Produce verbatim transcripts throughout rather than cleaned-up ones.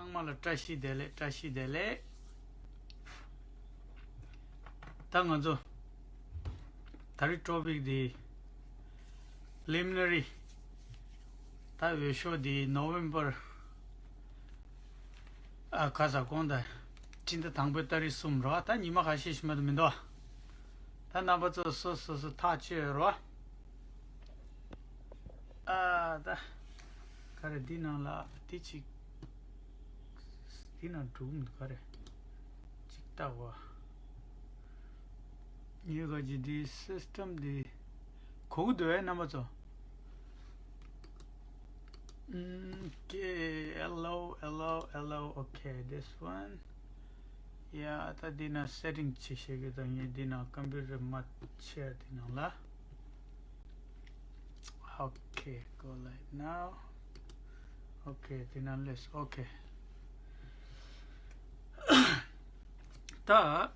ཚང་མ་ལ་བཀྲ་ཤིས་བདེ་ལེགས། བཀྲ་ཤིས་བདེ་ལེགས། ད་ང་ཚོ་ད་རེས་ཊོ་པིག་འདི་པི་རི་ལི་མི་ནེ་རི། ད་འོས་ཤོག་འདི་ནོ་ཝེམ་བར། ཨ་ཁ་ས་གོང་ད་སྤྱི་ཟླ་དང་པོའི་ཏ་རིག་གསུམ་རོ། ད་ཉི་མ་ཁ་ཤས་ཤིག་མ་གཏོགས་མི་འདུག་ད་རྣམ་པ་ཚོ་སོ་སོ་སོ་ཐག་གཅོད་རོ། ཨ་ད་ག་རེ་འདི་ནང་ལ་འདི་གཅིག་འདི་ནང་འགྲོ་གི་མི་འདུག་ག་རེ་གཅིག་ལྟ་བ། ཉོས་ག་ཅི་འདི་སིས་ཊེམ་འདི་གོ་གི་འདུག་ཨེ་རྣམ་པ་ཚོ། ཨུམ། Okay, hello, hello, hello. Okay, this one. Yeah, ད་འདི་ན་སེ་ཊིང་ཅིག་ཤེས་ཀྱི་དང་ངས་འདི་ན་ཀམ་པུ་ཊར་མ་ཆེར་འདི་ནང་ལ། Okay, go live now. Okay, འདི་ན་ལེས། Okay. ད།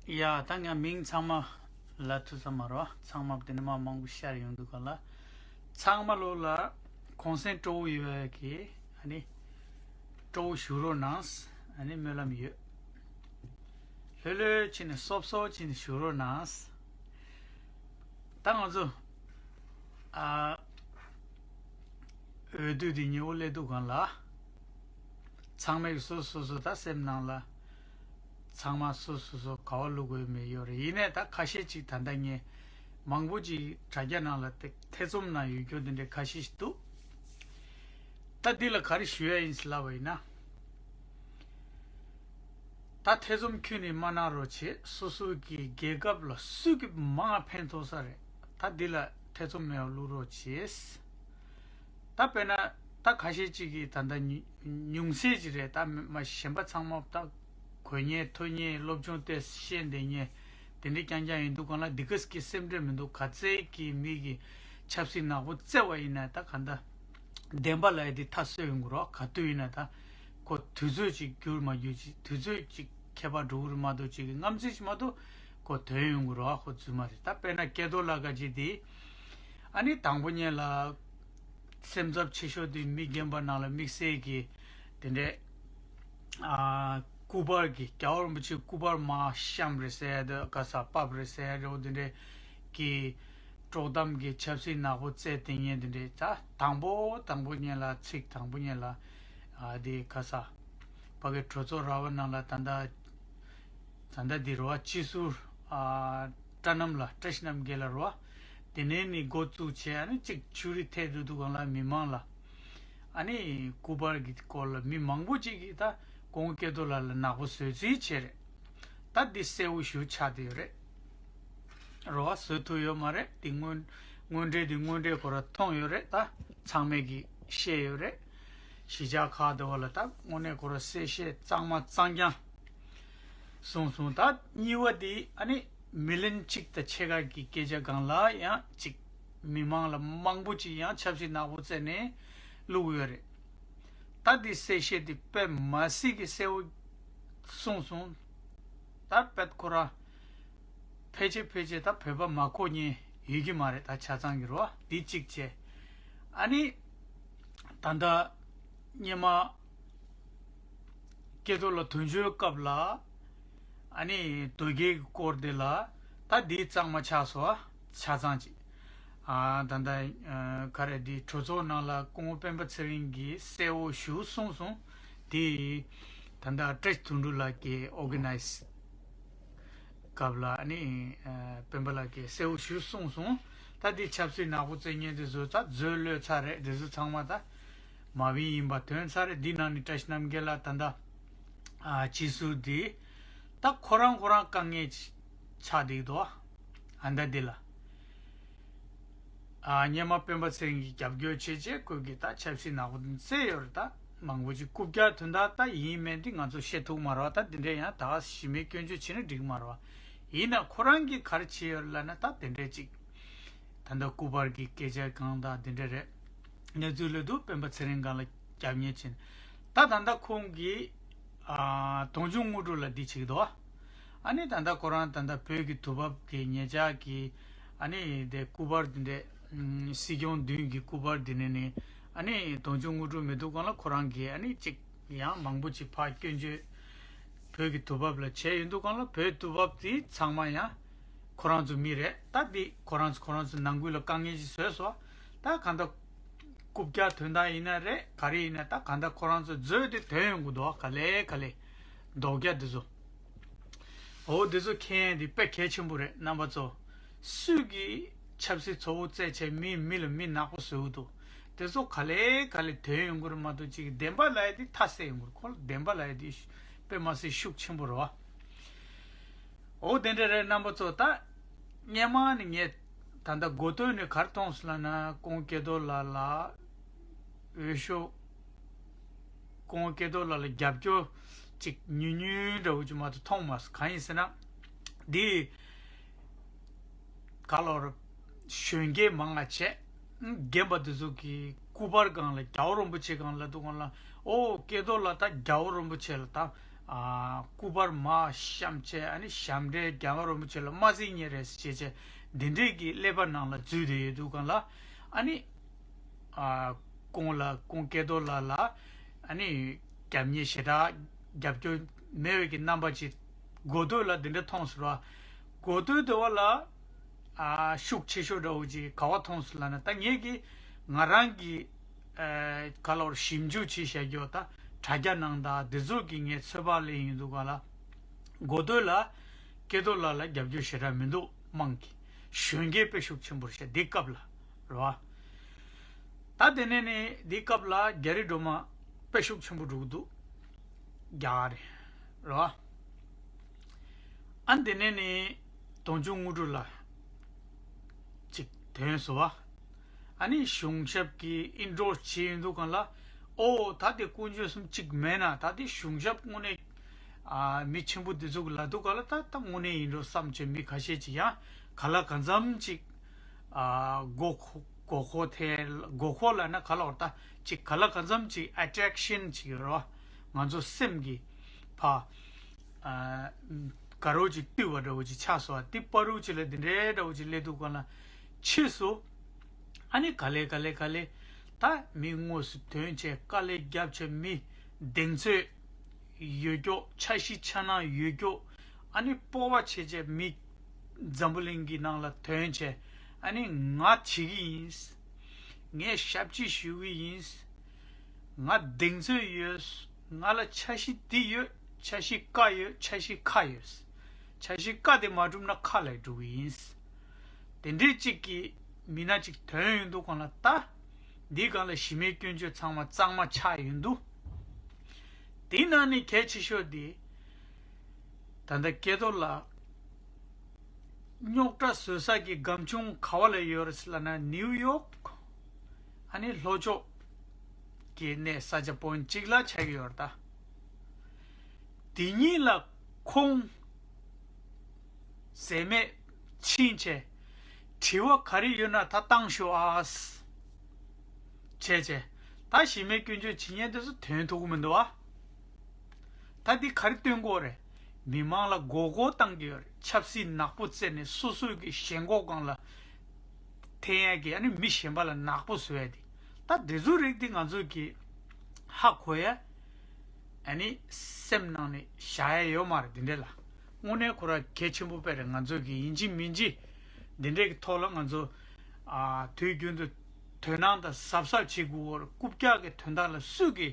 ཡ་ད་ངས་མིང་ཚང་མ་ལབ་ཐུབ་ས་མ་རེད། ཚང་མ་དེ་ནས་མ་མང་པོ་ཤར་ཡོང་འདུག་ག་ལ། ཚང་མ་ལོ་ལ་གུང་སེང་སྤྲོ་བོ་ཡོད་པའི་གི་ཨ་ནི་སྤྲོ་བོ་ཞུ་རོགས་གནང་། ཨ་ནི་སྨོན་ལམ་ཡོད། ལྷོད་ལྷོད་བྱས་ནས་སོབ་སོབ་བྱས་ནས་ཞུ་རོགས་གནང་། ད་ང་ཚོ་ཨ་འོས་བསྡུ་དེ་ཉེ་བོ་སླེབས་འདུག་ག་ལ། ཚང་མས་སོ་སོ་སོ་ད་སེམས་ནང་ལ་ཚང་མ་སོ་སོ་སོ་ག་བ་བླུག་དགོས་མེད་ཡོད་རེད། ཡིན་ནའི་ད་ཁ་ཤས་ཅིག་ད་ལྟ་ངས་མང་པོ་ཅིག་དྲ་རྒྱ་ནང་ལ་ཐེ་ཐེ་ཚོམ་ནང་ཡོད་རྒྱུ་དེ་འདྲའི་ཁ་ཤས་ཤིག་འདུག་ད་འདི་ལ་ག་རེ་ཞུ་ཡ་ཡིན་ཟེར་ལབ་པ་ཡིན་ན། ད་ཐེ་ཚོམ་ཁྱོན་ནས་མ་གནང་རོགས་བྱེད། སོ་སོ་གི་རྒྱལ་ཁབ་ལ་སུ་གི་མང་ཕན་ཐོགས་ས་རེད། ད་འདི་ལ་ཐེ་ཚོམ་མེད་པ་བླུག་རོགས་བྱེད། ད་དཔེར་ན་ད་ཁ་ཤས་ཅིག་གིས་ད་ལྟ་ཉུ་ཉུང་ཤས་ཅིག་རེད། ད་མ་གཞན་པ་ཚང་མ་ད་གོ་མཁན་ཐོས་མཁན་སློབ་སྦྱོང་ཏོག་ཙམ་ཤེས་བསྡད་མཁན་དེ་འདྲ་རྐྱང་རྐྱང་ཡིན་འདུག་ག་ལ། འདི་ག་གི་སེམས་ཁྲལ་མི་འདུག་ག་ཚད་ཀྱི་མི་གི་ཆབ་སྲིད་ནག་པོ་བརྩེ་བ་ཡིན་ན་ད་ག་འདྲ་བདེན་པ་ལ་ཡ་འདི་ཐ་སོད་ཡོང་གི་རོགས། ག་དུས་ཡིན་ན་ད་ཁོ་དུས་ཚོད་ཅིག་འགྱུར་མ་འགྱུར་ཅིག་དུས་ཚོད་ཅིག་ཁྱད་པར་འགྲོ་གི་རེད་མ་གཏོགས་ཅིག་གི་རྔམ་ཚིག་ཅིག་མ་གཏོགས་ཁོ་དོན་ཡོང་གི་རོགས། ཁོ་རྫུན་མ་རེད། ད་དཔེར་ན་སྐལ་རྡོར་ལགས་ག་ཅིག་དེ་ཨ་ནི་དང་པོ་ཉིད་ལ་སེམས་འཚབ་ཆེ་ཤོས་དེ་མི་རྒན་པ་ནང་ལ་དམིགས་བསལ་གྱི་དེ་འདྲས་ཨ་སྐུ་པར་གྱི་རྒྱལ་བ་རིན་པོ་ཆེ་སྐུ་པར་མར་བཤམས་རེད་ཟེར་ཡ་དེ་ག་ས་ཕབ་རེད་ཟེར་ཡ་རེད། འོ་དེ་འདྲས་ཀྱི་དཀྲོག་གཏམ་གྱི་ཆབ་སྲིད་ནག་པོ་རྩེད་དེ་ཉན་དེ་འདྲས། ད་དང་པོ་དང་པོ་ཉིད་ལ་ཚིག་དང་པོ་ཉིད་ལ་ཨ་དེ་ག་ས་ཕ་གི་གྲོས་ཚོགས་ར་བ་ནང་ལ་ད་ལྟ་ད་ལྟ་འདི་རེད་བ། སྤྱི་ཟུར་ཨ་བཀྲ་རྣམ་ལགས། བཀྲ་ཤིས་རྣམ་རྒྱལ་ལགས་རེད་བ། དེ་ནས་ནི་འགོ་བཙུགས་བྱས་ཨ་ནི་གཅིག་ཕྱུགས་རིགས་ཐད་དུ་འདུག་གང་ལ་མི་མང་ལ་ཨ་ནི་སྐུ་པར་གྱི་སྐོར་ལ་མི་མང་པོ་ཅིག་གིས་ད་སྐུ་ངོ་སྐལ་རྡོར་ལགས་ལ་ནག་པོ་བཟོས་རྩིས་བྱས་རེད། ད་འདི་གསལ་བོ་ཞེ་པོ་ཆགས་བསྡད་ཡོད་རེད། རེད་བ། བཟོ་ཐུབ་ཡོད་མ་རེད། འདི་དངོས་དངོས་འབྲེལ་འདི་དངོས་འབྲེལ་ཁོ་ར་མཐོང་ཡོད་རེད། ད་ཚང་མས་ཀྱིས་ཤེས་ཡོད་རེད། གཞིས་ཆགས་ཁག་དེ་བ་ལ་ད་དངོས་གནས་ཁོ་ར་གསལ་བཤད་གཙང་མ་གཙང་རྐྱང་གསུངས་སོང་། ད་གཉིས་པ་འདི་ཨ་ནི་མི་ལན་གཅིག་དང་ཕྱེད་ཀ་གི་སྐད་ཆ་སྒང་ལ་ཡང་གཅིག་མི་མང་ལ་མང་པོ་ཅིག་ཡང་ཆབ་སྲིད་ནག་པོ་རྩེ་ནས་བླུགས་ཡོད་རེད། ད་འདི་གསལ་བཤད་འདི་དཔེ་མ་སྲིད་ཀྱི་གསལ་བོ་གསུངས་སོང་། ད་དཔེ་ཁོ་ར་ཕལ་ཆེར་ཕལ་ཆེར་ད་བོད་པ་མ་གོ་མཁན་ཡོད་ཀྱི་མ་རེད། ད་ཆ་ཚང་གི་རེད་བ། འདི་གཅིག་བྱས། ཨ་ནི་ད་ལྟ་སྔོན་མ་སྐལ་རྡོར་ལགས་དོན་གཅོད་སྐབས་ལ་ཨ་ནི་རྡོ་རྗེ་གི་སྐོར་དེ་ལ་ད་འདི་གཙང་མ་ཆགས་སོང་བ། ཆ་ཚང་ཅིག་ཨ་ད་ལྟ་ཨ་ག་རེ་འདི་གྲོས་ཚོགས་ནང་ལ་སྐུ་ངོ་སྤེན་པ་ཚེ་རིང་གིས་གསལ་བོ་ཞེ་པོ་གསུངས་སོང་། དེ་ད་ལྟ་བཀྲ་ཤིས་དོན་གྲུབ་ལགས་ཀྱིས་ཨོར་ག་ནའི་ཛི་སྐབས་ལ་ཨ་ནི་ཨ་སྤེན་པ་ལགས་ཀྱིས་གསལ་བོ་ཞེ་པོ་གསུངས་སོང་། ད་འདི་ཆབ་སྲིད་ནག་པོ་རྩེད་མཁན་དེ་ཚོ་ད་མཛོད་བློས་ཚར་རེད། དེ་ཚོ་ཚང་མ་ད་མ་བིན་ཡིན་པ་ཐོན་ཚར་རེད། འདི་ནང་ནས་བཀྲ་ཤིས་རྣམ་རྒྱལ་ལགས་ད་ལྟ་ཨ་སྤྱི་ཟུར་འདི་ད་ཁོ་རང་ཁོ་རང་དཀའ་ངལ་ཆགས་བསྡད་འདུག་ཨ་ད་འདི་ལ། ཨ་སྔོན་མ་སྤེན་པ་ཚེ་རིང་གིས་རྒྱབ་སྐྱོར་བྱས་རྗེས་ཁོས་ཀྱིས་ད་ཆབ་སྲིད་ནག་པོ་རྩེ་ཡོད་རེད། ད་མང་པོ་ཅིག་རྐུབ་བཀྱག་དོན་དག་ད་ཡིན་མིན་འདི་ང་ཚོ་བཤད་ཐུབ་མ་རེད་བ། ད་འདི་འདྲས་ཡང་ད་ག་ཞི་མོལ་སྐྱོན་བརྗོད་བྱས་ན་འགྲིག་མ་རེད་བ། ཡིན་ན་ཁོ་རང་གིས་ག་རེ་བྱས་ཡོད་རེད་ལབ་ན་ད་དེ་འདྲས་ཅིག་ད་ལྟ་སྐུ་པར་གྱི་སྐད་ཆ་གང་དང་དེ་འདྲས་རེད། གནས་ཚུལ་ལ་དུ་སྤེན་པ་ཚེ་རིང་སྒང་ལ་རྒྱབ་གཉེར་བྱས་ནས་ད་ད་ལྟ་ཁོང་གིས་ཨ་དུང་ཕྱུར་དངོས་གྲུབ་ལ་འདི་བྱེད་ཀྱི་འདུག་ཨ་ནི་ད་ལྟ་ཁོ་རང་ད་ལྟ་བོད་ཀྱི་དུས་བབ་ཀྱི་ཉེ་ཆར་གྱི་ཨ་ནི་དེ་སྐུ་པར་འདི་འདྲས་ཨམ་སྲིད་སྐྱོང་མདུན་གྱི་སྐུ་པར་འདི་ནས་ནི་ཨ་ནི་དུང་ཕྱུར་དངོས་གྲུབ་མི་འདུག་གང་ལ་ཁོ་རང་གིས་ཨ་ནི་གཅིག་ ཡང་མང་པོ་ཅིག་ཕར་སྐྱོན་བརྗོད་བོད་ཀྱི་དུས་བབ་ལ་བྱས་ཡོང་དུས་སྒང་ལ། བོད་དུས་བབ་དེ་ཚང་མ་ཡང་ཁོ་རང་ཚོ་མི་རེད། ད་འདི་ཁོ་རང་ཚོ་ཁོ་རང་ཚོ་ནང་ཁུལ་ལ་དཀའ་ངལ་ཅིག་བཟོས་སོང་། ད་གང་ལྟར་རྐུབ་བཀྱག་དོན་དག་ཡིན་ན་རེད། ག་རེ་ཡིན་ན། ད་གང་ལྟར་ཁོ་རང་ཚོ་འཛོལ་ཏེ་ཐོན་ཡོང་གི་འདུག། ག་ལེ་ག་ལེ་རྡོག་རྒྱག་འདི་ཚོ། འོ་འདི་ཚོ་མཁྱེན་ཡས་འདི་དཔེ་གལ་ཆེན་པོ་རེད། རྣམ་པ་ཚོ། སུས་ཀྱིས་ཆབ་སྲིད་ཚོགས་པ་བཙལ་བྱས་མི་མི་ལ་མི་ནག་པོ་བཟོས་ཀྱི་འདུག། དེ་ཚོ་ག་ལེ་ག་ལེ་ཐོན་ཡོང་གི་རེད་མ་གཏོགས། ཅིག་བདེན་པ་ལབ་ཡས་འདི་མཐའ་གསལ་ཡོང་གི་རེད། ཁོ་ལ་བདེན་པ་ལབ་ཡས་འདི་དཔེ་མ་སྲིད་ཤུགས་ཆེན་པོ་རེད་བ། འོ་དེ་འདྲ་རེད། རྣམ་པ་ཚོ། ད་སྔོན་མ་ནས་ངས་ད་ལྟ་འགོ་སྟོད་ནས་ག་རེ་མཐོང་སོང་ལབ་ན། ཀོང་སྐལ་རྡོར་ལགས་ལ་འོས་ཤོག་ཀོང་སྐལ་རྡོར་ལགས་ལ་རྒྱབ་སྐྱོར་ཅིག་ཉུང་ཉུང་འདྲ་བོ་ཅིག་མ་གཏོགས་མཐོང་མ་སོང་། གང་ཡིན་ཟེར་ན། འདི་ག་ལོར་གཞོན་སྐྱེས་མང་ང་བྱས། རྒན་པ་འདི་ཚོ་གི་སྐུ་པར་སྒང་ལ། རྒྱལ་བ་རིན་པོ་ཆེ་སྒང་ལ་འདུག་གང་ལ། ཨོ་སྐལ་རྡོར་ལགས་ད་རྒྱལ་བ་རིན་པོ་ཆེ་ལ་ད་ཨ་སྐུ་པར་མར་བཤམས་བྱས། ཨ་ནི་ཞབས་འདྲེན། རྒྱལ་བ་རིན་པོ་ཆེ་ལ་དམར་ཟས་གཉེར་རེད་ཟེར་བྱས་བྱས། འདི་འདྲས་ཀྱི་ཀླད་པ་ནང་ལ་འཛུལ་བསྡད་ཡོད་དུས་སྒང་ལ། ཨ་ནི་ཨ་ཀོང་ལགས། ཀོང་སྐལ་རྡོར་ལགས་ལ་ཨ་ནི་རྒྱབ་གཉེར་ཞེ་དྲག་རྒྱབ་སྐྱོར་མེད་པའི་གི་རྣམ་པ་ཅིག་འགོ་སྟོད་ལ་འདི་འདྲ་མཐོང་སོང་ར། འགོ་སྟོད་དེ་བ་ལ་ཨ་ཤུགས་ཆེ་ཤོས་འདྲ་བོ་ཅིག་ག་བ་མཐོང་སོང་ལབ་ན། ད་ངེད་ཀྱིས་ང་རང་གིས་ཨ་ག་ལོར་ཞིབ་འཇུག་བྱས་བཞག་རྒྱུ། ད་དྲ་རྒྱ་ནང་དང་འདི་ཚོ་གི་ངས་ཚོད་དཔག་ལེན་ཡོང་དུས་སྒང་ལ། འགོ་སྟོད་ལ་སྐལ་རྡོར་ལགས་ལ་རྒྱབ་སྐྱོར་ཞེ་དྲག་མི་འདུག། དམངས་ཀྱི་གཞོན་སྐྱེས་དཔེ་ཤུགས་ཆེན་པོ་རེད་ཤག་འདི་སྐབས་ལ། རེད་བ། ད་དེ་ནས་ནི་འདི་སྐབས་ལ་རྒྱ་རི་སྒྲོལ་མ་དཔེ་ཤུགས་ཆེན་པོ་འགྲོ་གི་འདུག། རྒྱ་གར་རེད་བ། ཨ་དེ་ནས་ནི་དོན་གཅོད་དངོས་གྲུབ་ལགས་ཅིག་ཐོན་སོང་བ། ཨ་ནི་གཞུང་ཞབས་ཀྱིས་ཨིན་ཌོར་སི་བྱས་ཡོང་དུས་སྒང་ལ། ཨོ་ད་དེ་དཀོན་མཆོག་གསུམ་གཅིག་མེད་ན། ད་དེ་གཞུང་ཞབས་དངོས་གནས་ཨ་མི་ཆེན་པོ་འདི་ཚོ་གི་ལབ་དུས་སྒང་ལ། ད་ད་དངོས་གནས་ཡིན་འགྲོ་བསམ་བྱས། མི་ཁ་ཤས་ཅིག་ཡང་ག་ལ་གང་འཚམ་ཅིག་ཨ་མགོ་འཁོར་མགོ་འཁོར་ཐལ། མགོ་འཁོར་ལབ་ན་ག་ལ་བར། ད་ཅིག་ག་ལ་གང་འཚམ་ཅིག་ཨེ་ཊེན་ཤན་ཅིག་ཡོད་རེད་བ། ང་ཚོ་སེམས་ཀྱི་ཕ་ཨ་དགའ་རོགས་ཅིག་བཏུལ་བ་འདྲ་བོ་ཅིག་ཆགས་སོང་བ། དེ་བར་དུ་ཅིག་ལ་འདི་འདྲའི་འདྲ་བོ་ཅིག་སླེབས་དུས་སྒང་ལ་ཕྱིས་སུ་ཨ་ནི་ག་ལེ་ག་ལེ་ག་ལེ་ད་མི་དངོས་སུ་ཐོན་བྱས། དཀའ་ལས་བརྒྱབ་བྱས། མི་གདེང་ཚོད་ཡོད་ཀྱོག། འཆར་གཞི་འཆར་སྣང་ཡོད་ཀྱོག། ཨ་ནི་སྤོབས་པ་བྱས་བྱས་མི་འཛམ་བུ་གླིང་གི་ནང་ལ་ཐོན་བྱས། ཨ་ནི་ང་བྱེད་ཀྱི་ཡིན། ངས་ཞབས་ཕྱི་ཞུ་གི་ཡིན། ང་གདེང་ཚོད་ཡོད། ང་ལ་འཆར་གཞི་འདི་ཡོད། འཆར་གཞི་ཀ་ཡོད། འཆར་གཞི་ཁ་ཡོད། འཆར་གཞི་ཀ་དེ་མ་འགྲུབ་ན་ཁ་ལ་འགྲོ་གི་ཡིན། དེ་འདྲའི་གཅིག་གི་མི་སྣ་གཅིག་ཐོན་ཡོང་དུས་སྒང་ལ། ད་འདིའི་སྒང་ལ་གཞི་མེད་སྐྱོན་བརྗོད་ཚང་མ་གཙང་མ་ཆགས་ཡོང་དུས། དེའི་ནང་ནས་གལ་ཆེ་ཤོས་དེ། ད་ལྟ་སྐལ་རྡོར་ལགས་རྙོག་དྲ་བཟོ་ས་གི་སྒམ་ཆུང་ག་བ་ལ་ཡོད་རེད་ལབ་ན། ནིའུ་ཡོག་ཨ་ནི་ལྷོ་ཕྱོགས་ཀྱི་གནས་ས་ཆ་པོ་ཡིན་གཅིག་ལ་ཆགས་ཀྱི་ཡོད་རེད། ད་དེ་གཉིས་ལ་ཁོང་ཟས་མེད་ཕྱིན་ཆད་དྲི་བ་ག་རེ་ཡོད་ན་ད་བཏང་ཤོག་ཨ། བྱས་བྱས། ད་གཞི་མེད་སྐྱོན་བརྗོད་བྱེད་མཁན་དེ་ཚོ་ཐོན་ཐུབ་ཀྱི་མི་འདུག་ཨ། ད་འདི་ག་རེ་སྟོན་གྱི་ཡོད་རེད། མི་མང་ལ་མགོ་སྐོར་བཏང་གི་ཡོད་རེད། ཆབ་སྲིད་ནག་པོ་བཙལ་ནས་སོ་སོའི་གི་ཞེན་ཁོག་སྒང་ལ་འཐེན་ཡ་གི། ཨ་ནི་མི་གཞན་པ་ལ་ནག་པོ་བཟོ་ཡ་དེ། ད་འདི་ཚོའི་རིགས་འདི་ང་ཚོ་གི་ཧ་གོ་ཡ། ཨ་ནི་སེམས་ནང་ནས་བཞག་ཡ་ཡོད་མ་རེད། འདི་འདྲ་ལ་དངོས་གནས་ཁོ་ར་གལ་ཆེན་པོ་དཔེ་རེད། ང་ཚོ་གི་ཡིན་གཅིག་མིན་གཅིག་འདི་འདྲའི་གི་ཐོག་ལ་ང་ཚོ་ཨ་དུས་རྒྱུན་དུ་དོ་སྣང་དང་གཟབ་གཟབ་བྱེད་དགོས་པ་རེད། རྐུབ་བཀྱག་གི་དོན་དག་ལ་སུས་གི་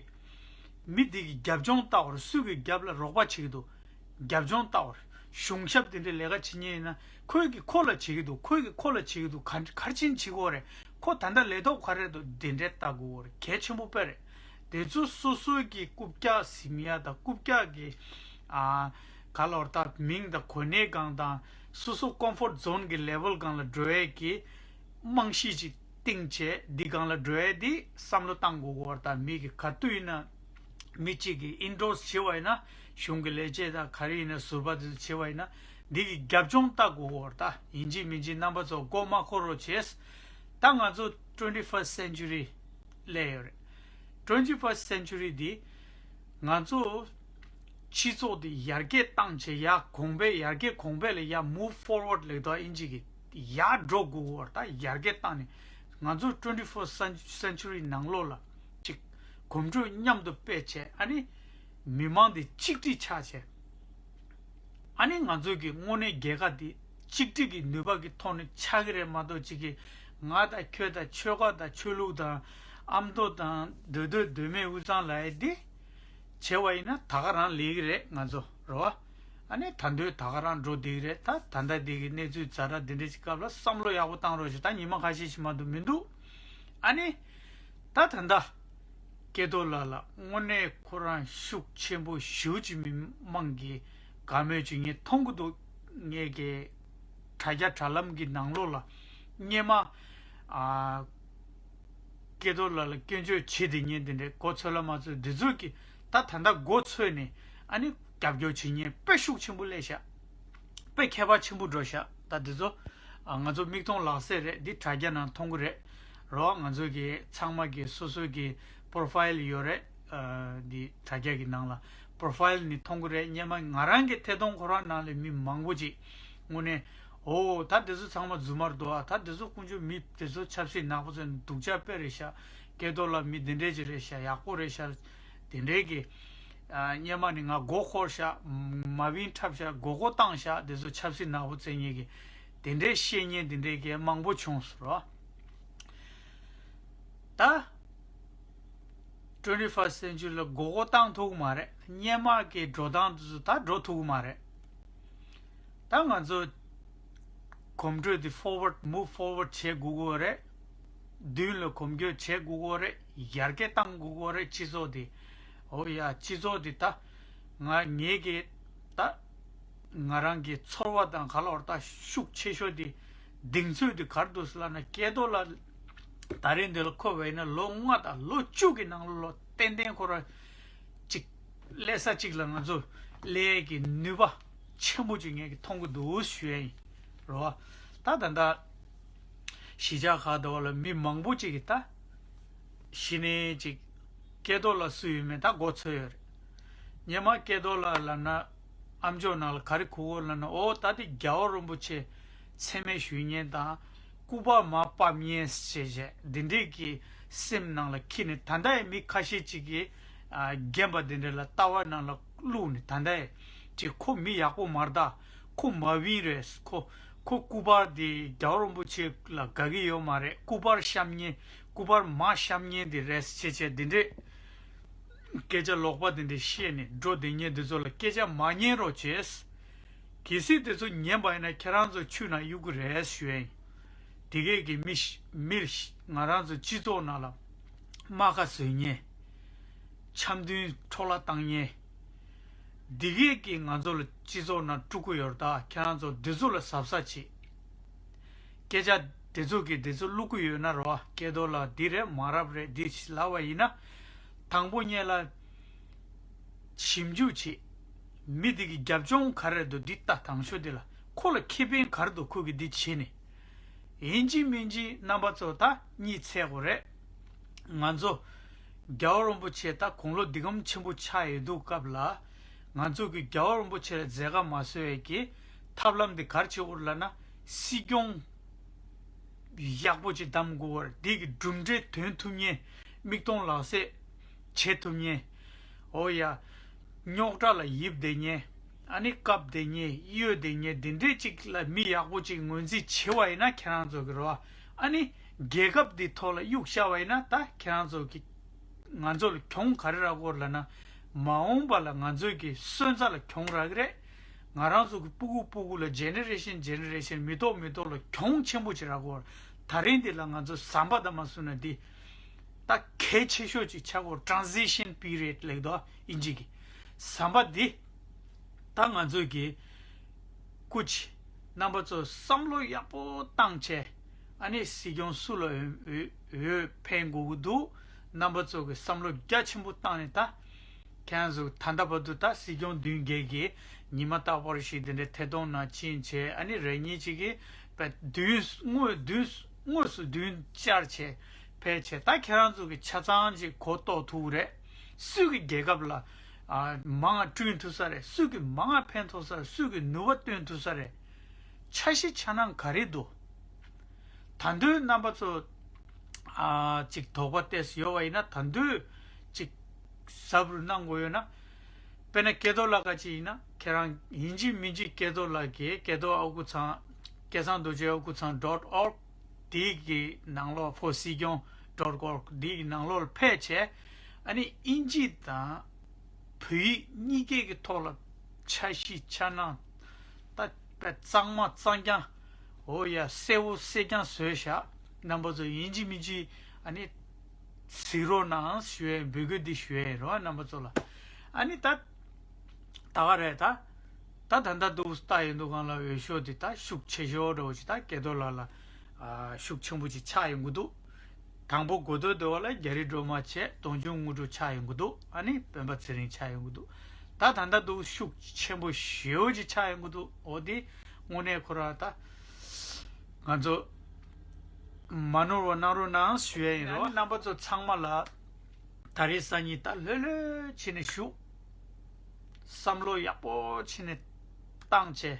མི་འདི་གི་རྒྱབ་ལྗོངས་ལྟ་བ་རེད། སུས་གི་རྒྱབ་ལ་རོགས་པ་བྱེད་ཀྱི་འདུག། རྒྱབ་ལྗོངས་ལྟ་བ་རེད། གཞུང་ཞབས་དེ་འདྲའི་ལས་ཀ་བྱེད་མཁན་ཡིན་ན། ཁོས་གི་ཁོ་ལ་བྱེད་ཀྱི་འདུག། ཁོས་གི་ཁོ་ལ་བྱེད་ཀྱི་འདུག། ག་ག་རེ་བྱེད་ཀྱི་ཡོད་རེད། ཁོ་ད་ལྟ་ལས་ཐོག་ག་རེ་འདུག། དེ་འདྲའི་ལྟ་དགོས་པ་རེད། གལ་ཆེན་པོ་དཔེ་རེད། དེ་ཚོ་སོ་སོའི་གི་རྐུབ་བཀྱག་ཟིན་ཡ་དང་། རྐུབ་བཀྱག་གི་ཨ་ག་ལོར་ད་མིང་དང་གོ་གནས་སྒང་དང་། སོ་སོ་ཀོམ་ཕོར་ཊི་ཛོན་གི་ལེ་ཝལ་སྒང་ལ་འགྲོ་ཡས་ཀྱི་རྨང་གཞི་ཅིག་བཏིང་བྱས། འདི་སྒང་ལ་འགྲོ་ཡས་འདི་བསམ་བློ་བཏང་དགོས་ཀྱི་ཡོད་རེད། ད་མི་གི་ག་དུས་ཡིན་ན་མི་གཅིག་གིས་ཨིན་ཌོར་སི་བྱེད་པ་ཡིན་ན། གཞུང་གི་ལས་བྱེད་དང་ག་རེ་ཡིན་ན། ཟུར་པ་དེ་ཚོ་བྱེད་པ་ཡིན་ན། འདི་གི་རྒྱབ་ལྗོངས་ལྟ་དགོས་ཀྱི་ཡོད་རེད། ད་ཡིན་གཅིག་མིན་གཅིག་རྣམ་པ་ཚོ་མགོ་མ་འཁོར་རོགས་བྱས། ད་ང་ཚོ་ཊུ་ཝེན་ཊི་ཕར་སི་ཊི་སེན་ཅུ་རི་སླེབས་ཡོད་རེད། ཊུ་ཝེན་ཊི་ཕར་སི་ཊི་སེན་ཅུ་རི་འདི་ང་ཚོ་སྤྱི་ཚོགས་འདི་ཡར་རྒྱས་བཏང་བྱས། ཡར་གོང་འཕེལ། ཡར་རྒྱས་གོང་འཕེལ་ལ་ཡར་མུབ་ཕོར་ཝརཌ་ལབ་དུས་ཨིན་ཇི་གི་ཡར་འགྲོ་དགོས་ཀྱི་ཡོད་རེད། ད་ཡར་རྒྱས་བཏང་ནས་ང་ཚོ་ཊུ་ཝེན་ཊི་ཕར་སི་ཊི་སེན་ཅུ་རི་ནང་ལོགས་ལ་ཅིག་ གོམ་བགྲོད་མཉམ་དུ་སྤེལ་བྱས། ཨ་ནི་མི་མང་འདི་གཅིག་སྒྲིལ་ཆགས་བྱས། ཨ་ནི་ང་ཚོ་གི་དངོས་གནས་རྒྱལ་ཁབ་འདི་གཅིག་སྒྲིལ་གྱི་ནུས་པ་གི་ཐོག་ནས་ཆགས་ཀྱི་རེད་མ་གཏོགས། གཅིག་གི་ང་དང་ཁྱོད་དང་ཆོལ་ཁ་དང་ཆོས་ལུགས་དང་ཨ་མདོ་དང་མདོ་སྟོད་མདོ་སྨད་དབུས་གཙང་ལབ་ཡས་འདི་བྱས་པ་ཡིན་ན་ད་ག་རང་ལས་ཀྱི་རེད། ང་ཚོ་རེད་བ། ཨ་ནི་ད་འདོད་ད་ག་རང་འགྲོ་བསྡད་ཀྱི་རེད། ད་ད་ལྟ་འདི་གི་གནས་ཚུལ་ཛ་དྲག་འདི་འདྲ་ཞིག་སྐབས་ལ་བསམ་བློ་ཡག་པོ་བཏང་རོགས་ཞེས། ད་ཉི་མ་ཁ་ཤས་ཤིག་མ་གཏོགས་མི་འདུག་ཨ་ནི་ད་ད་ལྟ་སྐལ་རྡོར་ལགས་ལ་དངོས་གནས་ཁོ་རང་ཤུགས་ཆེན་པོ་ཞེ་པོ་ཅིག་མི་མང་གིས་དགའ་མོས་ཅིག་ངས་མཐོང་གི་འདུག་ངས་ཀྱི་དྲ་རྒྱ་དྲ་ལམ་གྱི་ནང་ལོགས་ལ་སྔོན་མ་ཨ་སྐལ་རྡོར་ལགས་ལ་སྐྱོན་བརྗོད་བྱེད་བསྡད་མཁན་དེ་འདྲའི་མགོ་ཚོས་ལ་མ་ཚོས་འདི་ཚོ་གིས་ད་ད་ལྟ་མགོ་ཚོས་ནས་ཨ་ནི་རྒྱབ་སྐྱོར་བྱེད་མཁན་དཔེ་ཤུགས་ཆེན་པོ་སླེབས་ཤག་དཔེ་ཁྱད་པར་ཆེན་པོ་འགྲོ་ཤག་ད་འདི་ཚོ་ཨ་ང་ཚོ་མིག་མཐོང་ལག་ཟིན་རེད། འདི་དྲ་རྒྱ་ནང་མཐོང་གི་རེད། རོགས་ང་ཚོ་གི་ཚང་མ་གི་སོ་སོ་གི་པོ་རོ་ཕ་ཡིལ་ཡོད་རེད། ཨ་འདི་དྲ་རྒྱ་གི་ནང་ལ་པོ་རོ་ཕ་ཡིལ་ནི་མཐོང་གི་རེད། སྔོན་མ་ང་རང་གི་ཐད་གཏོང་ཁོ་རང་ནང་ལ་མི་མང་པོ་ཅིག་དངོས་གནས་ཨོ་ད་འདི་ཚོ་ཚང་མ་རྫུན་མ་རེད་འདུག་ཨ། ད་འདི་ཚོ་ཀུན་སྤྱོད་མི་འདི་ཚོ་ཆབ་སྲིད་ནག་པོ་ཚོ་སྡུག་ཅག་དཔེ་རེད་ཤག་སྐལ་རྡོར་ལགས་མི་འདི་འདྲས་ཅིག་རེད་ཤག་ཡག་པོ་རེད་ཤག་དེ་འདྲས་ཀྱི་ཨ་སྔོན་མ་ནས་ང་མགོ་འཁོར་ཤག་མ་བིན་འཁྲབ་ཤག་མགོ་སྐོར་བཏང་ཤག་དེ་ཚོ་ཆབ་སྲིད་ནག་པོ་བཙན་ཉིད་ཀྱི་དེ་འདྲས་བཤད་མཁན་དེ་འདྲས་ཀྱི་མང་པོ་བྱུང་སོང་རོ། ད་twenty first century་ལ་མགོ་སྐོར་བཏང་ཐུབ་ཀྱི་མ་རེད། སྔོན་མ་གི་འགྲོ་སྟངས་དེ་ཚོ་ད་འགྲོ་ཐུབ་ཀྱི་མ་རེད། ད་ང་ཚོ་གོམ་བགྲོད་འདི་forward move forward་བྱེད་དགོས་ཀྱི་རེད། མདུན་ལ་གོམ་བགྲོད་བྱེད་དགོས་ཀྱི་རེད། ཡར་རྒྱས་བཏང་དགོས་ཀྱི་རེད་སྤྱི་ཚོགས་འདི། འོ་ཡ་སྤྱི་ཚོགས་འདི་ད་ང་ངེད་ཀྱི་ད་ང་རང་གི་ཚོར་བ་དང་ག་ལ་བར་ད་ཤུགས་ཆེ་ཤོས་འདི་གདེང་ཚོད་འདི་ག་རེ་འདུག་ཟེར་ལབ་ན་སྐལ་རྡོར་ལགས་ད་རིང་འདི་ལ་འཁོད་པ་ཡིན་ན་ལོ་ལྔ་དང་ལོ་བཅུ་གི་ནང་ལོགས་ཏན་ཏན་ཁོ་རང་ཅིག་སླེབས་ས་ཅིག་ལ་ང་ཚོ་སླེབས་ཀྱི་ནུས་པ་ཆེན་པོ་ཅིག་ངས་ཀྱི་མཐོང་གི་འདུག་ཞུ་ཡ་ཡིན་རོ། ད་ད་ད་གཞིས་ཆགས་ཁག་དེ་བ་ལ་མི་མང་པོ་ཅིག་གིས་ད་གཞི་ནས་ཅིག་སྐལ་རྡོར་ལགས་སུ་ཡོད་མེད་ད་མགོ་ཚོས་ཡོད་རེད། སྔོན་མ་སྐལ་རྡོར་ལགས་ལབ་ན་ཨམ་ཅོག་ནང་ལ་ག་རེ་གོ་གོ་ལབ་ན། ཨོ་ད་དེ་རྒྱལ་བ་རིན་པོ་ཆེ་མཚན་སྨད་ཞུ་མཁན་དང་སྐུ་པར་མར་ཕབ་མཁན་ཞེས་བྱས་འདི་འདྲས་ཀྱི་སེམས་ནང་ལ་འཁྱེར་ནས། ད་ལྟ་ཡང་མི་ཁ་ཤས་ཅིག་གིས་ཨ་རྒན་པ་འདི་འདྲ་ལ་ལྟ་བ་ནང་ལ་བླུགས་ནས། ད་ལྟ་ཡང་ཅིག་ཁོ་མི་ཡག་པོ་མ་རེད། ད་ཁོ་མ་བིན་རེད། ཁོ་ཁོ་སྐུ་པར་དེ་རྒྱལ་བ་རིན་པོ་ཆེ་ལ་དགའ་གི་ཡོད་མ་རེད། སྐུ་པར་བཤམས་མཁན་སྐུ་པར་མར་བཤམས་མཁན་དེ་རེད་ཅེས་བྱས་འདི་འདྲས་སྐད་ཆ་ལོག་པ་དེ་འདྲ་བཤད་ནས་འགྲོ་བསྡད་མཁན་འདི་ཚོ་ལ་སྐད་ཆ་མ་ཉན་རོགས་བྱས། གལ་སྲིད་དེ་ཚོ་ཉན་པ་ཡིན་ན་ཁྱེད་རང་ཚོ་ཆུ་ནང་གཡུག་གི་རེད་ཞུ་ཡ་ཡིན། དེ་གས་ཀྱི་མི་ཤ- མི་ཤ- ང་རང་ཚོ་སྤྱི་ཚོགས་ནང་ལ་རྨ་ཁ་བཟོས་མཁན། འཆམ་མཐུན་འཕྲོ་བརླག་བཏང་མཁན། འདི་གས་ཀྱིས་ང་ཚོ་ལ་སྤྱི་ཚོགས་ནང་དཀྲུག་གི་ཡོད་རེད། ད་ཁྱེད་རང་ཚོ་འདི་ཚོ་ལ་གཟབ་གཟབ་བྱེད། སྐད་ཆ་དེ་ཚོ་གིས་དེ་ཚོ་བླུག་གི་ཡོད་ན་རོ། སྐལ་རྡོར་ལགས་འདི་རེད་མ་རབས་རེད་འདི་ཞིག་ལབ་པ་ཡིན་ན། དང་པོ་ཉིད་ལ་ཞིབ་འཇུག་བྱེད། མི་དེ་གི་རྒྱབ་ལྗོངས་ག་རེ་འདུག་འདི་ལྟ། དང་ཤོས་དེ་ལ་ཁོ་ལ་ཁེ་ཕན་ག་རེ་འདུག་ཁོ་གིས་འདི་བྱས་ནས། ཡིན་གཅིག་མིན་གཅིག་རྣམ་པ་ཚོ་ད་གཉིད་ཚད་དགོས་རེད། ང་ཚོ་རྒྱལ་བ་རིན་པོ་ཆེ་ད་དགུང་ལོ་འདི་གམ་ཆེན་པོ་ཆགས་ཡོད་དུས་སྐབས་ལ། ང་ཚོ་གི་རྒྱལ་བ་རིན་པོ་ཆེ་ལ་མཛད་དཀའ་མ་བཟོ་ཡས་ཀྱི་ཐབས་ལམ་འདི་ག་རེ་བྱེད་དགོས་རེད་ལབ་ན། སྲིད་སྐྱོང་ཡག་པོ་ཅིག་གདམ་དགོས་པར། འདི་གི་གྲུབ་འབྲས་ཐོན་ཐུབ་མཁན། མིག་མཐོང་ལག་ཟིན་བྱེད་ཐུབ་མཁན། འོ་ཡ། རྙོག་དྲ་ལ་ཡིབ་བསྡད་མཁན། ཨ་ནི་བཀབ་བསྡད་མཁན། གཡོལ་བསྡད་མཁན་འདི་འདྲས་ཅིག་ལ་མི་ཡག་པོ་ཅིག་ངོས་འཛིན་བྱེད་པ་ཡིན་ན་ཁྱེད་རང་ཚོ་གི་རེད་བ། ཨ་ནི་རྒྱལ་ཁབ་འདི་ཐོག་ལ་གཡུག་བཞག་པ་ཡིན་ན་ད་ཁྱེད་རང་ཚོ་གི་ང་ཚོ་ལ་གྱོང་ག་རེ་རག་གི་ཡོད་རེད་ལབ་ན། མ་འོངས་པ་ལ་ང་ཚོ་གི་སོན་རྩ་ལ་གྱོང་རག་གི་རེད། ང་རང་ཚོ་གི་སྤུ་གུ་སྤུ་གུ་ལ་ཇེ་ནེ་རེ་ཤན་ཇེ་ནེ་རེ་ཤན་མི་ཐོག་མི་ཐོག་ལ་གྱོང་ཆེན་པོ་ཅིག་རག་གི་ཡོད་རེད། ད་རིང་འདི་ལ་ང་ཚོ་ཟམ་པ་ད་མ་བཟུང་ན་འདི་ད་གལ་ཆེ་ཤོས་ཅིག་ཆགས་ཀྱི་ཡོད་རེད། Transition period་ལབ་ཀྱི་འདུག་ཨིན་ཇི་གི། ཟམ་པ་འདི་ད་ང་ཚོ་གི་སྐུ་མཁྱེན་རྣམ་པ་ཚོ་བསམ་བློ་ཡག་པོ་བཏང་བྱས། ཨ་ནི་སྲིད་སྐྱོང་སུ་ལ་འོས་འོས་འོས་འཕེན་དགོས་ཀྱི་འདུག་རྣམ་པ་ཚོ་གི་བསམ་བློ་རྒྱ་ཆེན་པོ་བཏང་ནས། ད་ཁྱེད་རང་ཚོ་ད་ལྟ་བར་དུ་ད་སྲིད་སྐྱོང་བདུན་བརྒྱད་ཀྱིས་ཉི་མ་རྟག་པར་ཞིག་འདི་འདྲའི་ཐད་གཏོང་ནང་ཕྱིན་བྱས། ཨ་ནི་རེ་གཉིས་ཅིག་གིས་བདུན་དངོས་བདུན་དངོས་སུ་བདུན་བཅར་བྱས་ཕེབས་བྱས། ད་ཁྱེད་རང་ཚོ་གི་ཆ་ཚང་ཅིག་གོ་རྟོགས་ཐུབ་རེད། སུས་ཀྱི་རྒྱལ་ཁབ་ལ་ཨ་མང་བ་བསྐྲུན་ཐུབ་ས་རེད། སུས་ཀྱི་མང་བ་ཕན་ཐོགས་ས་རེད། སུས་ཀྱི་ནུས་པ་བཏོན་ཐུབ་ས་རེད། འཆར་གཞི་འཆར་སྣང་ག་རེ་འདུག་ད་དུང་རྣམ་པ་ཚོ་ཨ་ཅིག་དོགས་པ་ཏོག་ཙམ་ཡོད་པ་ཡིན་ན། ད་དུང་ཅིག་ གཟབ་རུ་གནང་དགོས་ཡོད་ན། དཔེར་ན་སྐལ་རྡོར་ལགས་ཁ་ཅིག་ཡིན་ན་ཁྱེད་རང་ཡིན་གཅིག་མིན་གཅིག་སྐལ་རྡོར་ལགས་ཀྱིས་སྐལ་རྡོར་ཨ་ཁུ་ཚང་སྐལ་བཟང་རྡོ་རྗེ་ཨ་ཁུ་ཚང་dot org དེའི་གི་ནང་ལོགས་for སྲིད་སྐྱོང་dot org དེའི་གི་ནང་ལོགས་ལ་ཕེབས་བྱས། ཨ་ནི་དབྱིན་ཇི་དང་བོད་ཡིག་གཉིས་ཀའི་གི་ཐོག་ལ་འཆར་གཞི་འཆར་སྣང་ད་དཔེ་གཙང་མ་གཙང་རྐྱང་། འོ་ཡ་གསལ་བོ་གསལ་རྐྱང་བཟོས་བཞག་རྣམ་པ་ཚོ་ཡིན་གཅིག་མིན་གཅིག་ཨ་ནི་གཟིགས་རོགས་གནང་ཞུ་ཡས་འབོད་སྐུལ་འདི་ཞུ་ཡས་རེད་བ་རྣམ་པ་ཚོ་ལ། ཨ་ནི་ད་ད་ག་རེད་ད། ད་ད་ལྟ་འདུག་ལྟ་ཡོང་དུས་སྒང་ལ་འོས་ཤོག་འདི་ད་ཤུགས་ཆེ་ཤོས་འདྲ་བོ་ཅིག་ད་སྐལ་རྡོར་ལགས་ལ་ཨ་ཤུགས་ཆེན་པོ་ཅིག་ཆགས་ཡོང་གི་འདུག་དང་པོ་འགོ་སྟོད་དེ་བ་ལ་རྒྱ་རི་སྒྲོལ་མ་བྱས། དོན་གཅོད་དངོས་གྲུབ་ཆགས་ཡོང་གི་འདུག་ཨ་ནི་སྤེན་པ་ཚེ་རིང་ཆགས་ཡོང་གི་འདུག་ད་ད་ལྟ་འདུག་ཤུགས་ཆེན་པོ་ཞེ་པོ་ཅིག་ཆགས་ཡོང་གི་འདུག་འོ་དེ་དངོས་གནས་ཁོ་རང་ད་ང་ཚོ་མ་ནོར་བ་གནང་རོགས་གནང་ཞུ་ཡས་ཡིན་རོགས། རྣམ་པ་ཚོ་ཚང་མ་ལ་ད་རེས་སང་ཉིན་ད་ལྷོད་ལྷོད་བྱས་ནས་བཞུགས། བསམ་བློ་ཡག་པོ་བྱས་ནས་བཏང་བྱས།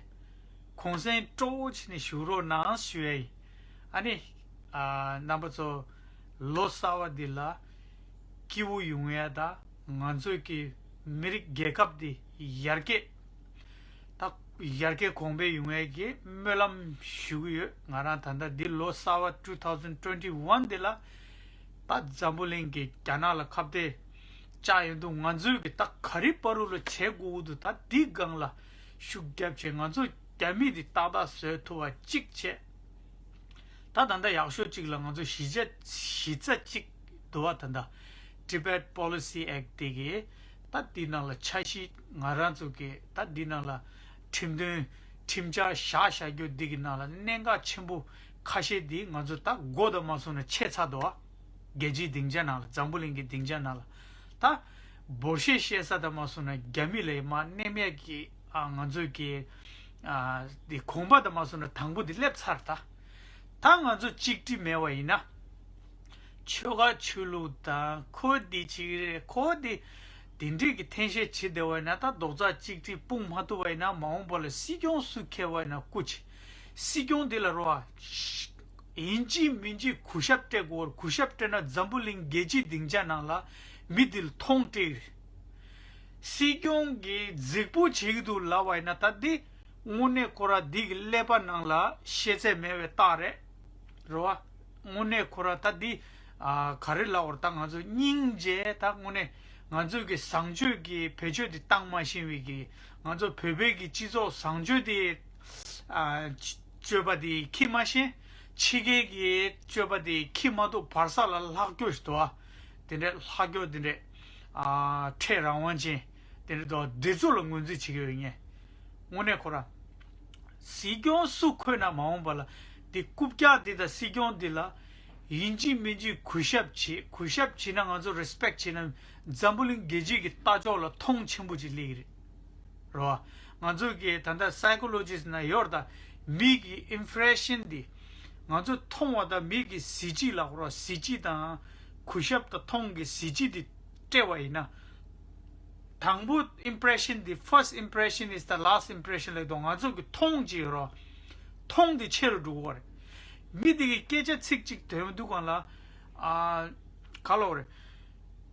གུང་སེང་སྤྲོ་བོ་བྱས་ནས་བཞུགས་རོགས་གནང་ཞུ་ཡས་ཡིན། ཨ་ནི། ཨ། རྣམ་པ་ཚོ་ལོ་གསར་བ་འདི་ལ་སྐྱིད་པོ་ཡོང་ཡ་དང་ང་ཚོའི་གི་མི་རིགས་རྒྱལ་ཁབ་འདི་ཡར་རྒྱས་ད་ཡར་རྒྱས་གོང་འཕེལ་ཡོང་ཡ་གི་སྨོན་ལམ་ཞུ་གི་ཡོད། ང་རང་ད་ལྟ་འདི་ལོ་གསར་བ་two thousand twenty one འདི་ལ་ད་འཛམ་བུ་གླིང་གི་རྒྱ་ནག་ལ་ཁ་གཏད་བཅག་ཡོང་དུས་ང་ཚོའི་གི་ད་ག་རེ་བར་དུ་ལ་བྱེད་དགོས་འདུག་ད་འདི་སྒང་ལ་ཤུགས་རྒྱབ་བྱས་ང་ཚོ་རྒྱ་མི་འདི་ཏག་ཏག་བཟོས་ཐུབ་པ་གཅིག་བྱས། ད་ད་ལྟ་ཡག་ཤོས་གཅིག་ལ་ང་ཚོ་གཞི་ཆ་གཞི་རྩ་གཅིག་འདུག་བ། ད་ལྟ་Tibet Policy Act དེ་གི་ད་འདི་ནང་ལ་འཆར་གཞི་ང་རང་ཚོ་གི་ད་འདི་ནང་ལ་ཁྲིམས་དོན་ཁྲིམས་འཆར་བཞག་བཞག་རྒྱུ་འདི་གི་ནང་ལ་གནད་འགག་ཆེན་པོ་ཁ་ཤས་འདི་ང་ཚོ་ད་མགོ་དང་མ་སོང་ན་ཆད་ཚར་འདུག་བ། རྒྱལ་སྤྱིའི་སྡིངས་ཆ་ནང་ལ་འཛམ་བུ་གླིང་གི་སྡིངས་ཆ་ནང་ལ་ད་འབོར་ཤེས་བཤད་ས་དང་མ་སོང་ན་རྒྱ་མི་ལ་མ་གནས་མེད་ཀྱི་ཨ་ང་ཚོའི་གི་ཨ་འདི་གོམ་པ་དང་མ་སོང་ན་དང་པོ་འདི་སླེབས་ཚར། ད་ད་ང་ཚོ་གཅིག་སྒྲིལ་མེད་པ་ཡིན་ན། ཆོལ་ཁ་ཆོས་ལུགས་དང་ཁོ་འདི་གཅིག་རེད་ཁོ་འདི་འདི་འདྲས་ཀྱི་འཐེན་ཤེས་བྱེད་བསྡད་པ་ཡིན་ན། ད་རྡོག་རྩ་གཅིག་སྒྲིལ་སྤུངས་མ་ཐུབ་པ་ཡིན་ན་མ་འོངས་པ་ལ་སྲིད་སྐྱོང་སུ་འཁེལ་བ་ཡིན་ན་སྐུ་མཁྱེན། སྲིད་སྐྱོང་འདི་ལ་རོ་ཨ། ཡིན་གཅིག་མིན་གཅིག་གུས་ཞབས་སྤྲད་དགོས། གུས་ཞབས་སྤྲད་ན་འཛམ་བུ་གླིང་རྒྱལ་སྤྱིའི་སྡིངས་ཆ་ནང་ལ་མི་འདི་ལ་མཐོང་སྤྲད་རེད། སྲིད་སྐྱོང་གིས་རྫིག་པོ་བྱེད་ཀྱི་འདུག་ལབ་པ་ཡིན་ན་ད་འདི་དངོས་གནས་ཁོ་ར་འདི་གི་ཀླད་པ་ནང་ལ་ཤེས་ཚད་མེད་པའི་རྟགས་རེད། རེད་བ། དངོས་གནས་ཁོ་ར་ད་འདི་ཨ་ག་རེ་ལབ་དགོས་རེད། ད་ང་ཚོ་སྙིང་རྗེ་ད་དངོས་གནས་ང་ཚོ་གི་བཟང་སྤྱོད་ཀྱི་བེད་སྤྱོད་འདི་བཏང་མ་ཤེས་པའི་གི་ང་ཚོ་བོད་པའི་གི་སྤྱི་ཚོགས་བཟང་སྤྱོད་འདི་ཨ་སྤྱོད་པ་འདི་ཁྱི་མ་ཤེས། ཕྱི་རྒྱལ་གྱི་སྤྱོད་པ་འདི་ཁྱི་མ་གཏོགས་བར་ས་ལ་ལྷག་སྐྱོ་ཞིག་འདུག་ཨ། དེ་འདྲས་ལྷག་སྐྱོ་དེ་འདྲས་ཨ་ཕྲད་རང་དབང་ཅན་དེ་འདྲས་འདུག་ཨ། འདི་ཚོ་ལ་ངོས་འཛིན་བྱེད་ཀྱི་ཡོད་ངས། དངོས་གནས་ཁོ་ར། སྲིད་སྐྱོང་སུ་འཁོད་ན་མ་འོངས་པ་ལ་དེ་རྐུབ་བཀྱག་འདི་དང་སྲིད་སྐྱོང་འདི་ལ་ཡིན་གཅིག་མིན་གཅིག་གུས་ཞབས་བྱེད། གུས་ཞབས་བྱེད་ན་ང་ཚོ་རེ་སི་པེག་བྱེད་ན་འཛམ་བུ་གླིང་རྒྱལ་སྤྱིའི་གི་ལྟ་ཕྱོགས་ལ་མཐོང་ཆེན་པོ་ཅིག་སླེབས་ཀྱི་རེད། རེད་བ། ང་ཚོ་གི་ད་ལྟ་སའི་ཀོ་ལོ་ཇི་སི་ན་ཡོད་རེད། ད་མི་གི་ཨིམ་པི་རེ་ཤན་འདི་ང་ཚོ་མཐོང་བ་དང་མི་གི་གཟི་བརྗིད་ལ་རོ་གཟི་བརྗིད་དང་གུས་ཞབས་དང་མཐོང་གི་གཟི་བརྗིད་འདི་སྤྲད་པ་ཡིན་ན། དང་པོ་impression the first impression is the last impression ལབ་དུས་ང་ཚོ་གི་མཐོང་ཅིག་རོ། མཐོང་དེ་ཆེ་རུ་འགྲོ་གི་རེད། མི་དེ་གི་སྐད་ཆ་ཚིག་གཅིག་ཐོན་དུས་སྒང་ལ་ཨ་ག་ལབ་རེད།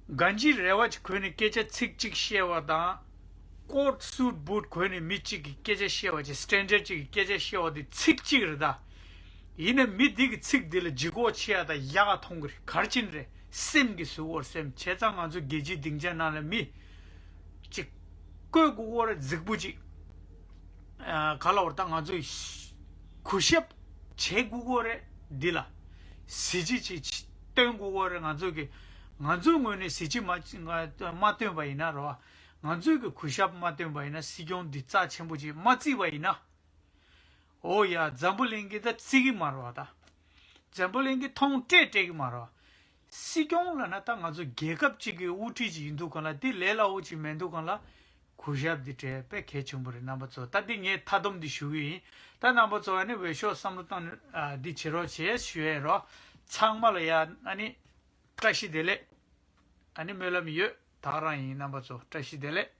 གང་ཅིའི་རེ་བ་ཅིག་གོན་ནས་སྐད་ཆ་ཚིག་གཅིག་བཤད་པ་དང་། ཀོཊ་སུཊ་བུཊ་གོན་ནས་མི་གཅིག་གི་སྐད་ཆ་བཤད་པ་ཅིག་སི་ཊེན་ཇར་གཅིག་གི་སྐད་ཆ་བཤད་པ་དེ་ཚིག་གཅིག་རེད་ད། ཡིན་ན་མི་འདི་གི་ཚིག་འདི་ལ་ལྗིད་ཁོག་ཆེ་ཡ་དང་ཡག་ག་མཐོང་གི་རེད། ག་རེ་བྱས་ནས་རེད། སེམས་ཀྱི་ཟུག་པོར་སེམས་བྱས་ཙང་ང་ཚོ་རྒྱལ་སྤྱིའི་སྡིངས་ཆ་ནང་ལ་མི་གཅིག་བཀོད་དགོས་ཀྱི་རེད། རྫིག་པོ་གཅིག་ཨ་ག་ལབ་རེད། ད་ང་ཚོས་གུས་ཞབས་བྱེད་དགོས་ཀྱི་རེད། འདི་ལ་གཟི་བརྗིད་ཅིག་སྟོན་དགོས་ཀྱི་རེད། ང་ཚོ་གི་ང་ཚོའི་ངོས་ནས་གཟི་བརྗིད་མ་མ་སྟོན་པ་ཡིན་ན་རེད་བ། ང་ཚོས་གི་གུས་ཞབས་མ་སྟོན་པ་ཡིན་ན། སྲིད་སྐྱོང་འདི་རྩ་ཆེན་པོ་ཅིག་མ་བརྩིས་པ་ཡིན་ན། འོ་ཡ། འཛམ་བུ་གླིང་གིས་ད་བརྩི་གི་མ་རེད་བ་ད། འཛམ་བུ་གླིང་གིས་མཐོང་སྤྲད་སྤྲད་གི་མ་རེད་བ། སྲིད་སྐྱོང་ལབ་ན་ད་ང་ཚོ་རྒྱལ་ཁབ་ཅིག་གི་དབུ་ཁྲིད་ཅིག་ཡིན་དུས་སྒང་ལ། དེ་ལས་སླ་བོ་ཅིག་མིན་དུས་སྒང་ལ། གུས་ཞབས་འདི་སྤྲད་དཔེ་གལ་ཆེན་པོ་རེད། རྣམ་པ་ཚོ་ད་འདི་ངས་མཐའ་སྡོམ་འདི་ཞུ་གི་ཡིན། ད་རྣམ་པ་ཚོ་ཨ་ནི་འོས་ཤོག་བསམ་བློ་བཏང་ནས་ཨ་འདི་བྱེད་རོགས་བྱེད་ཞུ་ཡས་རོགས། ཚང་མ་ལ་ཡ་ཨ་ནི་བཀྲ་ཤིས་བདེ་ལེགས། ཨ་ནི་སྨོན་ལམ་ཡོད། ད་ག་རང་ཡིན། རྣམ་པ་ཚོ་བཀྲ་ཤིས་བདེ་ལེགས།